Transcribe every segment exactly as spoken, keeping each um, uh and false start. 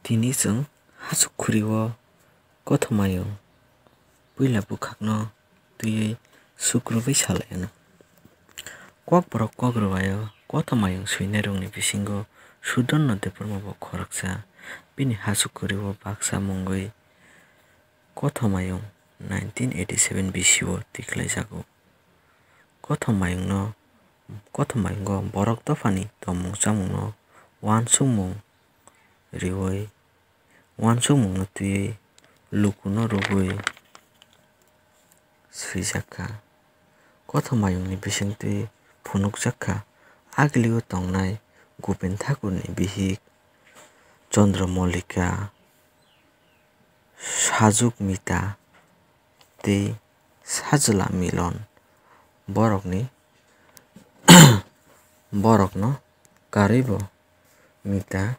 Tini chwng hachuk khuri-o Kothomayung puila bwkhakno twiwi suk rwui salai anw. Kokborok kok rwui-o Kothomayung swinairokni bisingo Sudorno Debbarma bo khoroksa. Bini hachuk khuri-o baksa mungwi Kothomayung nineteen eighty seven B C o tikhlaijago. Kothomayungno, Kothomayungo borok dophani tongmung chamungno uansukmung rwui, uansukmungno twiwi lukuno rwui swijakha. Kothomayungni bisingtwi phunukjakha, agilio tongnai Gupen Thakurni bihik Chandra Mallika, Sajuk Mita tei Sajla Milon borokni, borokno karwibo Mita,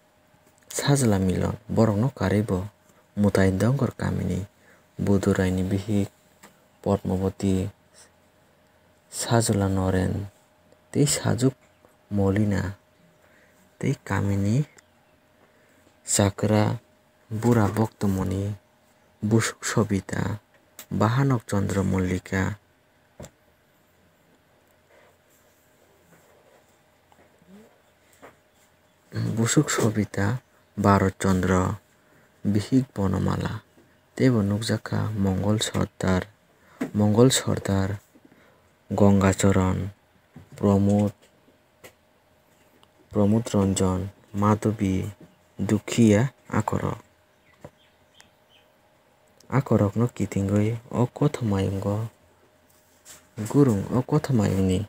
Sajla Milon borokno karwibo Mwtai Dongor kamini Buduraini bihik Padmabati, Sajla Noren tei Sajuk Molina tei kamini chakra bura Boktomoni, busuk Sobita, Bahanok Chandra Mallika, busuk Sobita, Bharat Chandra, bihik Bonomala, teibo nukjakha Mongol Sordar, Mongol Sordar, Gongacharan, Pramod, Pramod Ranjan, Madhabi, Dukhiya akorok. Akorokno kitingwi o Kothomayungo gurung, o Kothomayungni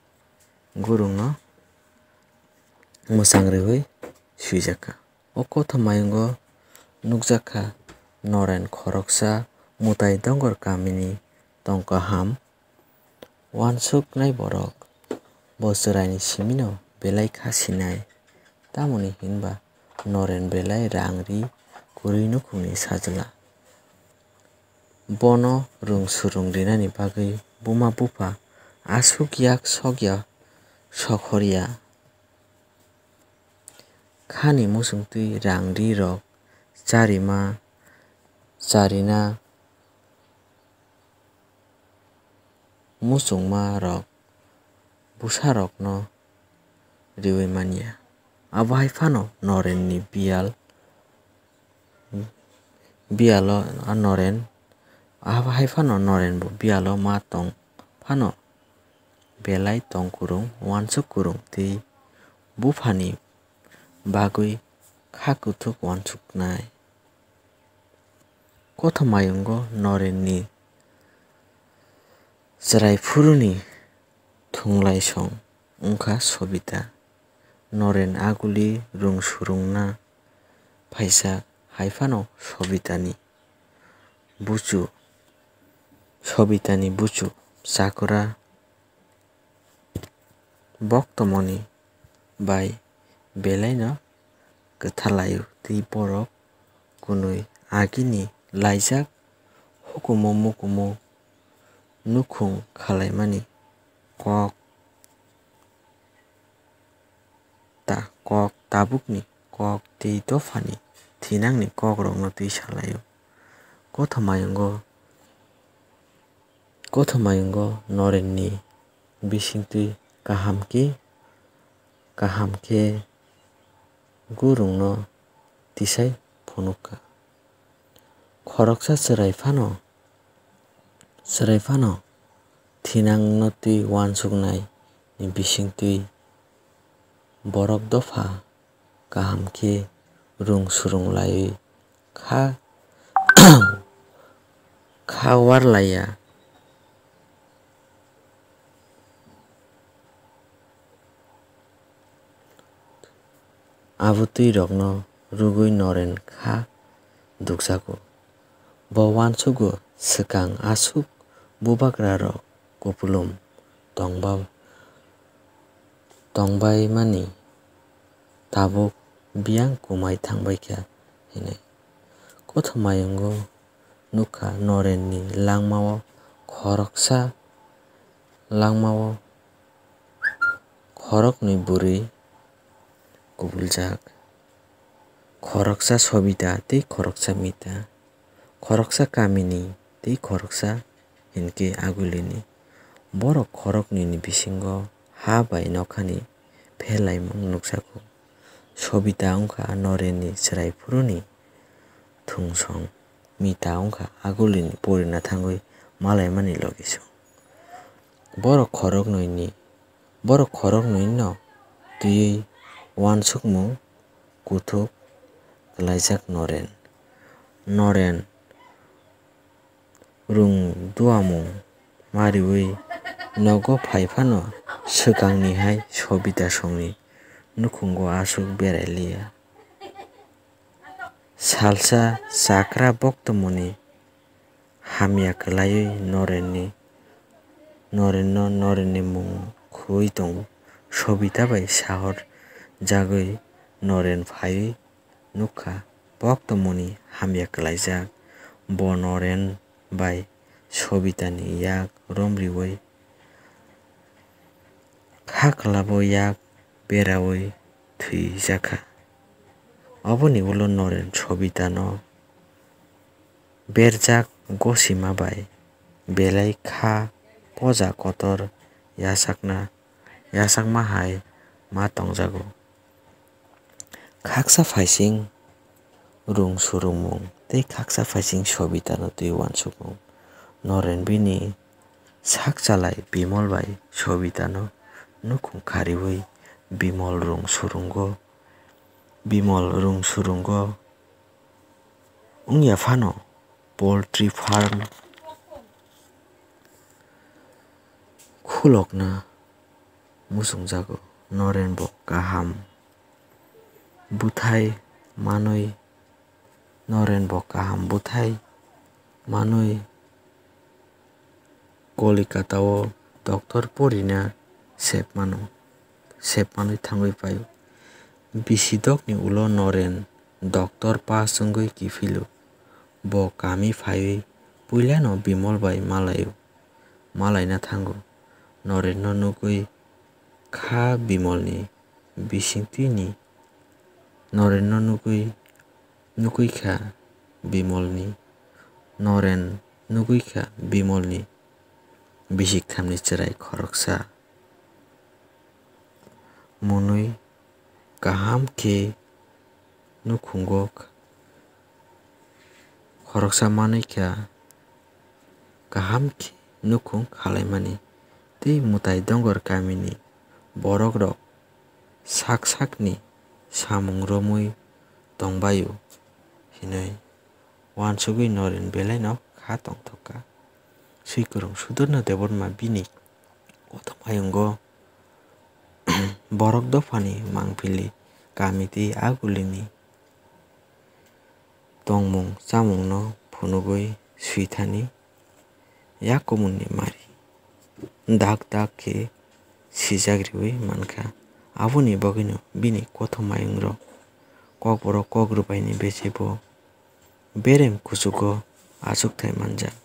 gurungno mwchang rwui swijakha. O Kothomayungo nukjakha Noren khoroksa Mwtai Dongor kamini tong kaham uansuknai borok. Bo chwraini simino belai kha sinai, tamoni hinba Noren belai rang ri kwrwi nukhungni sajla. Bono rwng swrwng rinani bagwi buma bupha aswk yak sokya sokhorya. Khani muchungtwi rang ri rok charima, charina muchungma rok bwsa rokno riwi manya. Abo hai phano Noren ni biyal, biyalo a Noren, abo hai phano Noren bo biyalo ma tong phano belai tong kwrwng, uansuk kwrwng tei buphani bagwi kha kuthuk uansuknai. Kothomayungo Norenni chwrai phuruni thunglaisong wngkha Sobita. Noren aguli rwng swrwngna phaisa hai phano Sobitani buchu, Sobitani buchu chakra Boktomoni bai belaino kwtha laio tei borok kwnwi agini laijak hukumu mukumu nukhung khalaimani kok ta-, kok tabukni kok tei dophani thinangni kokrokno twi salaio. Kothomayungo, Kothomayungo Norenni bisingtwi kaham khe, kaham khe gurungno tisai phunukha. Khoroksa chwrai phano, chwrai phano thinangno twi uansuknai ni bisingtwi borok dopha kaham khe rwng swrwng laiwi kha, kha war laiya. Abo twi rokno rwgwi Noren kha dukjago. Bo uansugo, swkang aswk bubagra rok kupulum tongba, tongbaimani tabuk biyang kumai thangbaikha hinwi. Kothomayungo nukha Norenni langmao khoroksa, langmao khoroknwi bwrwi kubuljak. Khoroksa Sobita tei khoroksa Mita, khoroksa kamini tei khoroksa hinkhe agulini. Borok khoroknwini bisingo ha bai nokhani phelaimung nukjago. Sobita wngkha Norenni chwrai phuruni thungsong, Mita wngkha agulini purina thangwi malaimani logisong. Borok khoroknwini, borok khoroknwino twiwi uansukmung kuthuk kwlaijak Noren. Noren rung duamung mariwi nogo phai phano swkangni hai Sobita songni nukhungo aswk berai liya. Salsa chakra boktomoni hamya kwlaiwi Norenni, Norenno Norenni mung khurui tongo. Sobita bai sahor jagwi Noren phaiwi nukha, boktomoni hamya kwlaijak. Bo Noren bai Sobitani yak romriwi kha kwlabo yak beraui thwijakha. Oboni ulo Noren Sobitano berjak gosima bai belai kha poja kotor yachakna, yachakma hai ma tongjago. Khaksa phaising rung surungmung tei khaksa phaising Sobitano twi uansukmung. Noren bini sak chalai Bimol bai Sobitano nukhung khariui Bimol rung surungo, Bimol rung surungo wngya phano poultry farm khulokna muchungjago. Noren bo kaham bwthai manwi, Noren bo kaham bwthai manwi Kolikatao doctor porina sep mano, sep manwi thangwi paio. Bisi dokni ulo Noren doctor pass wngwi kiphilo. Bo kami phaiwi puilano Bimol bai malaio, malaina thango. Norenno nugwi kha Bimolni bisingtwini, Norenno nugwi, nugwi kha Bimolni, Noren nugwi kha Bimolni bisikthamni chwrai khoroksa. Mwnwi kaham khe nukhungo khoroksa manwi kha, kaham khe nukhung khalaimani tei mwtai dongor kamini borokrok sak sakni samung romwi tongbaio hinwi uansugwi Noren belaino kha tongthokha. Swikwrwng Sudorno Debbarma bini kothoma ayungo borok dophani mangpili kami tei agulini tongmung chamungno phunugwi swithani yakumunni mari dak dak khe sijak riui mankha. Aboni bagwino bini kothoma ayungrok Kokborok kok rwbaini bese bo berem kuchugo achukthai manjak.